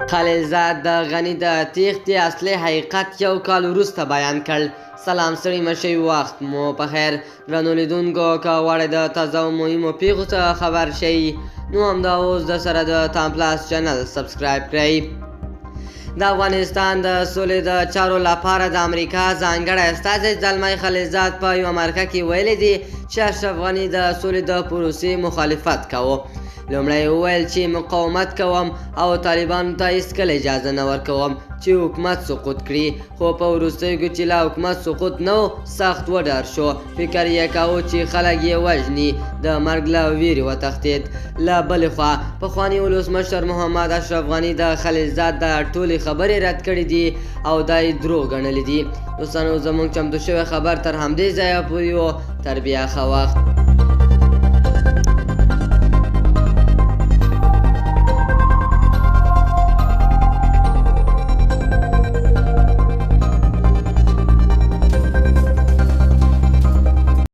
خلیلزاد د غني د تېښتې اصلي حقیقت یو کال وروسته بیان کړ. سلام ستړي مشئ، وخت مو په خیر. درنو لیدونکو، که غواړئ د تازه او مهمو پیښو څخه خبر شئ نو همدا اوس د سره د تامپلاس چینل سبسکرایب کړئ. د افغانستان د سولې د چارو لپاره د امریکا ځانګړی استازی زلمی خلیلزاد په یوه مرکه کې ویلي دي چې اشرف غني د سولې د پروسې مخالفت کاوه. لومړی وویل چې مقاومت کوم او طالبانو ته هیڅکله اجازه نه ورکوم چې حکومت سقوط کړي، خو په وروستیو کې چې لا حکومت سقوط نه و سخت وډار شو، فکر یې کاوه چې خلک یې وژني، د مرګ له ویرې وتښتېد. له بلې خوا پخواني ولسمشر محمد اشرف غني د خلیلزاد دا ټولې خبرې رد کړې دي او دا یې دروغ ګڼلي دي. دوستانو، زموږ چمتو شوی خبر تر همدې ځایه پورې و. تر بیا ښه وخت.